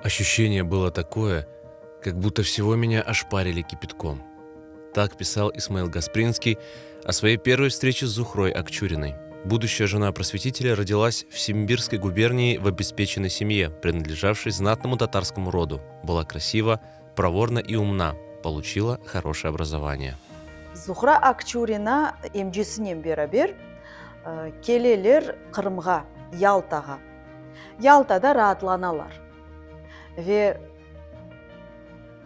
Ощущение было такое, как будто всего меня ошпарили кипятком. Так писал Исмаил Гаспринский о своей первой встрече с Зухрой Акчуриной. Будущая жена просветителя родилась в Симбирской губернии в обеспеченной семье, принадлежавшей знатному татарскому роду. Была красива, проворна и умна, получила хорошее образование. Zuhra Akçurina emcesinen beraber keleler Qırımğa, Yaltağa. Yaltada raatlanalar. Ve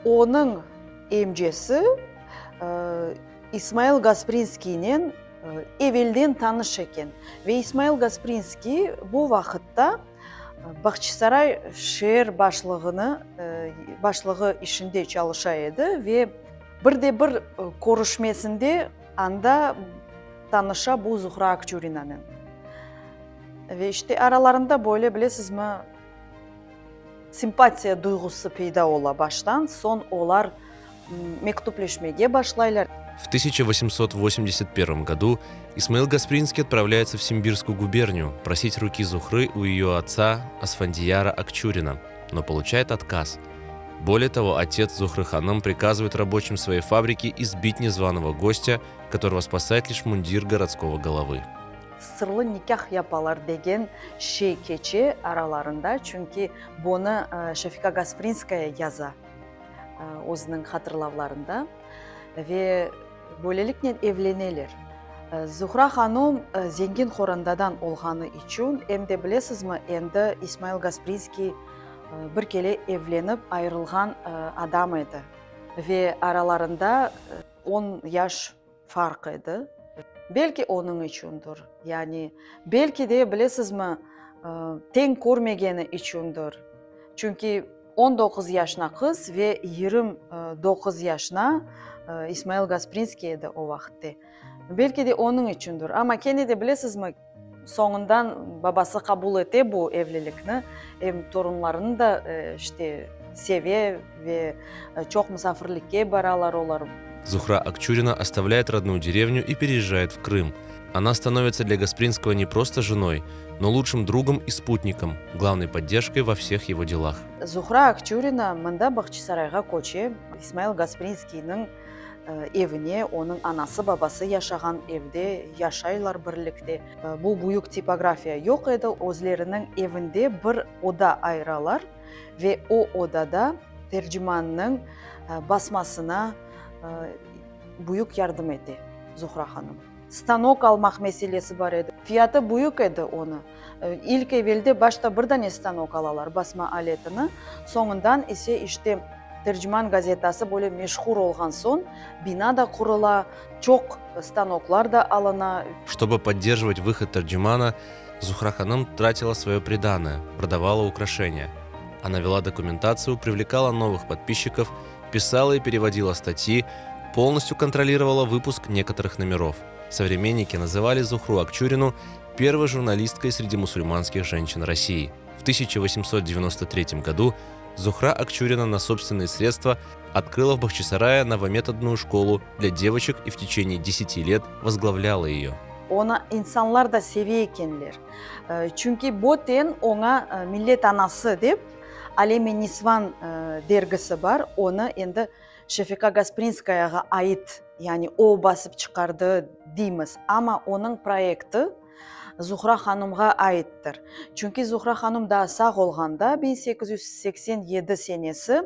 onıñ emcesi İsmail Gasprinskiynen evelden tanış eken. Ve İsmail Gasprinskiy bu vaqıtta Bağçasaray şeer başlığını, başlığı işinde çalışa edi ve bir de bir körüşmesinde anda tanışa bu Zuhra Akçurinanen. Ve işte aralarında böyle, bilesizmi, simpatiya duyğusı peyda ola baştan, soñ olar mektüpleşmege başlaylar. В 1881 году Исмаил Гаспринский отправляется в Симбирскую губернию просить руки Зухры у ее отца Асфандияра Акчурина, но получает отказ. Более того, отец Зухры Ханым приказывает рабочим своей фабрики избить незваного гостя, которого спасает лишь мундир городского головы. Sırlı nikâh yapalar degen şey keçe aralarında, çünki bunı Şefika Gasprinskaya yaza özüniñ hatırlavlarında. Ve böyleliknen evleneler. Zuhra hanum zengin qorantadan olğanı içün, em de bilesizmi, endi İsmail Gasprinskiy bir kere evlenip ayırılğan adam edi ve aralarında on yaş farq edi. Belki onıñ içündir, yani belki de, bilesizmi, teñ körmegeni içündir. Çünki 19 yaşına qız ve 29 yaşına İsmail Gasprinskiy edi o vaqıtte. Belki de onıñ içündir. Amma kene de, bilesizmi, soñundan babası qabul ete bu evlilikni, em torunlarını da işte seve ve çoq musafirlikke baralar olar. Зухра Акчурина оставляет родную деревню и переезжает в Крым. Она становится для Гаспринского не просто женой, но лучшим другом и спутником, главной поддержкой во всех его делах. Zuhra Akçurina mında Bağçasarayğa köçe, İsmail Gasprinskiyniñ evine, onıñ anası-babası yaşağan evde yaşaylar birlikte. Bu büyük tipografiya yoq edi, özleriniñ evinde bir oda ayıralar ve o odada Tercimannıñ basmasına büyük yardım ete Zuhra hanım. Stanok almaq meselesi bar edi. Fiyatı büyük edi onı. İlk evelde başta bir dane stanok alalar, basma aletini, soñundan ise işte Terciman gazetası böyle meşhur olğan soñ, bina da qurula, çoq stanoklar da alına. Чтобы поддерживать выход Терджимана, Зухра Ханым тратила свое приданое, продавала украшения. Она вела документацию, привлекала новых подписчиков, писала и переводила статьи, полностью контролировала выпуск некоторых номеров. Современники называли Зухру Акчурину первой журналисткой среди мусульманских женщин России. В 1893 году Зухра Акчурина на собственные средства открыла в Бахчисарае новометодную школу для девочек и в течение 10 лет возглавляла ее. Onı insanlar da seve ekenler. Çünki böten oña Millet anası dep Alem-i nisvan dergisi bar, onı endi Şefika Gasprinskayağa ait, yani o basıp çıqardı deymiz, amma onıñ proyekti Zuhra hanımğa aittir. Çünki Zuhra hanım daa sağ olğanda, 1887 senesi,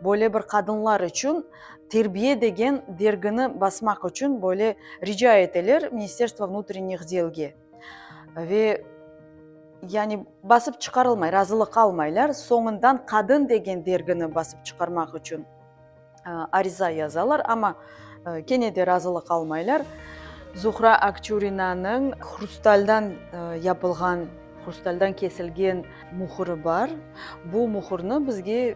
böyle bir qadınlar içün Terbiye degen dergini basmaq içün böyle rica eteler Ministerstvo vnutrennih delge. Ve yani basıp çıqarılmay, razılıq almaylar. Soñundan Qadın degen dergini basıp çıqarmaq içün ariza yazalar, amma kene de razılıq almaylar. Zuhra Akçurinanıñ hrustaldan yapılğan, hrustaldan kesilgen mühüri bar. Bu mühürni bizge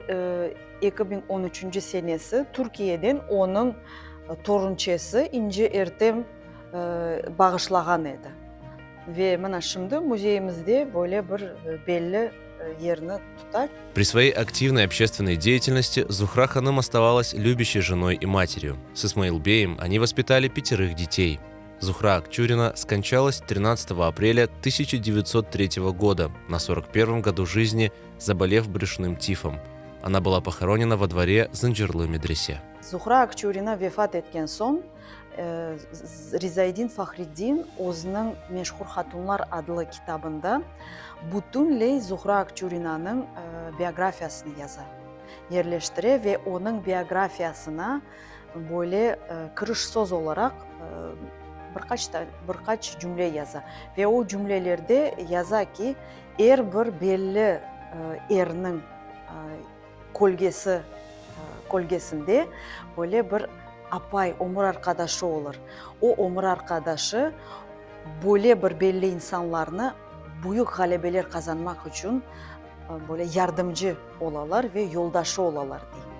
2013 senesi Türkiyeden onıñ torunçesi İnci Ertem bağışlağan edi. Ve mına şimdi müzeyimizde böyle bir belli yerni tuta. При своей активной общественной деятельности Зухра Ханым оставалась любящей женой и матерью. С Исмаил Беем они воспитали пятерых детей. Зухра Акчурина скончалась 13 апреля 1903 года на 41 году жизни, заболев брюшным тифом. Она была похоронена во дворе Зынджирлы медресе. Zuhra Akçurina vefat etken soñ, Rizaidin Fahriddin özüniñ Meşhur hatunlar adlı kitabında bütünley Zuhra Akçurinanıñ biografiyasını yaza, yerleştire ve onıñ biografiyasına böyle kiriş söz olaraq bir qaç bir qaç cümle yaza. Ve o cümlelerde yaza ki, er bir belli erniñ kölgesi, kölgesinde böyle bir apay, ömür arqadaşı olur. O ömür arqadaşı böyle bir belli insanlarnı büyük ğalebeler qazanmaq içün böyle yardımcı olalar ve yoldaşı olalar, dey.